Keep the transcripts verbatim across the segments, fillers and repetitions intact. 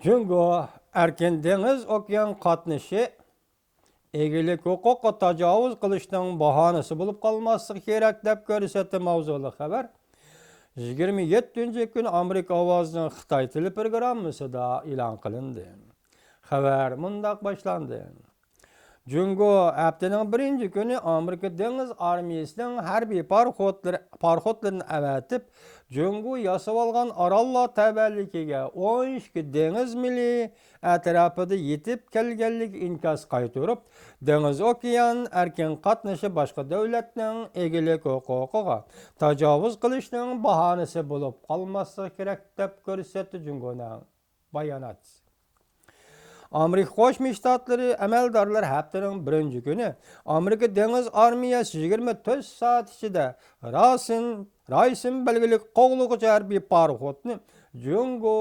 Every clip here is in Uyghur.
جۇڭگو ئەركىن دېڭىز ئوكيان قاتنىشى ئىگىلىك ھوقۇققا تاجاۋۇز قىلىشنىڭ باھانىسى بولۇپ قالماسلىقى كېرەك، دەپ كۆرسەتتى ماۋزۇلۇق خەۋەر. يىگىرمە يەتتىنچى كۈنى ئامېرىكا ئاۋازىنىڭ خىتاي تېلېپروگراممىسىدا ئېلان قىلىندى. خەۋەر مۇنداق باشلاندى. جۇڭگو ھەپتىنىڭ بىرىنچى كۈنى ئامېرىكا دېڭىز ئارمىيىسىنىڭ ھەربىي پاراخوتلىرى، پاراخوتلىرىنى ئەۋەتىپ، جۇڭگو ياسىۋالغان ئاراللار تەۋەلىكىگە ئون ئىككى دېڭىز مىلى ئەتراپىدا يېتىپ كەلگەنلىكى ئىنكاس قايتۇرۇپ، دېڭىز ئوكيان ئەركىن قاتنىشى باشقا دۆلەتنىڭ ئىگىلىك ھوقۇقىغا تاجاۋۇز قىلىشنىڭ باھانىسى بولۇپ قالماسلىقى كېرەك، دەپ كۆرسەتتى جۇڭگونىڭ باياناتچىسى. ئامېرىكا قوشما شتاتلىرى ئەمەلدارلىرى ھەپتىنىڭ بىرىنچى كۈنى ئامېرىكا دېڭىز ئارمىيەسى يىگىرمە تۆت سائەت ئىچىدە راسىن، رايسىن بەلگىلىك قوغلىغۇچى ھەربىي پاراخوتنى جۇڭگو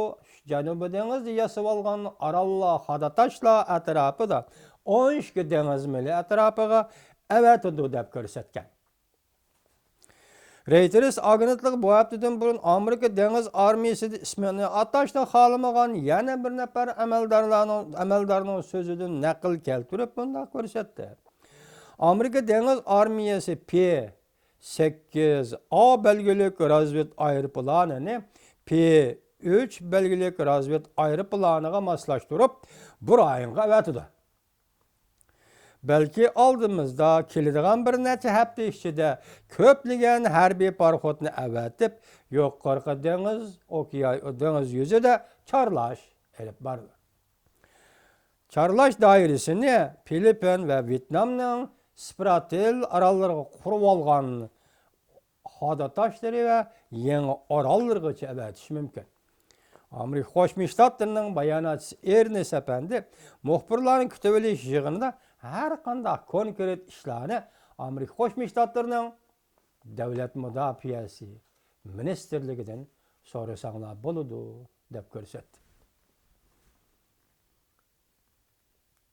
جەنۇبىي دېڭىزدا ياسىۋالغان ئاراللار، خادا تاشلار ئەتراپىدا ئون ئىككى دېڭىز مىلى ئەتراپىغا ئەۋەتىدۇ، دەپ كۆرسەتكەن. رېيتېرس ئاگېنتلىقى بۇ ھەپتىدىن بۇرۇن ئامېرىكا دېڭىز ئارمىيىسىدا ئىسمىنى ئاتاشنى خالىمىغان يەنە بىر نەپەر ئەمەلدارلارنىڭ، ئەمەلدارنىڭ سۆزىدىن نەقىل كەلتۈرۈپ مۇنداق كۆرسەتتى. ئامېرىكا دېڭىز ئارمىيەسى پى سەككىز ئا بەلگىلىك رازۋېد ئايروپىلانىنى پى ئۈچ بەلگىلىك رازۋېد ئايروپىلانىغا ماسلاشتۇرۇپ، بۇ رايونغا ئەۋەتىدۇ. بەلكى ئالدىمىزدا كېلىدىغان بىر نەچچە ھەپتە ئىچىدە كۆپلىگەن ھەربىي پاراخوتنى ئەۋەتىپ، يۇقىرىقى دېڭىز، ئوكيا-، دېڭىز يۈزىدە چارلاش ئېلىپ بارىدۇ. چارلاش دائىرىسىنى فىلىپپىن ۋە ۋيېتنامنىڭ سپراتېل ئاراللىرىغا قۇرۇۋالغان خادا تاشلىرى ۋە يېڭى ئاراللىرىغىچە ئەۋەتىشى مۇمكىن. ئامېرىكا قوشما شتاتلىرىنىڭ باياناتچىسى ئېرنېس ئەپەندى مۇخبىرلارنى كۈتۈۋېلىش يىغىنىدا ھەر قانداق كونكرېت ئىشلارنى ئامېرىكا قوشما شتاتلىرىنىڭ دۆلەت مۇداپىئەسى مىنىستىرلىكىدىن سورىساڭلار بولىدۇ، دەپ كۆرسەتتى.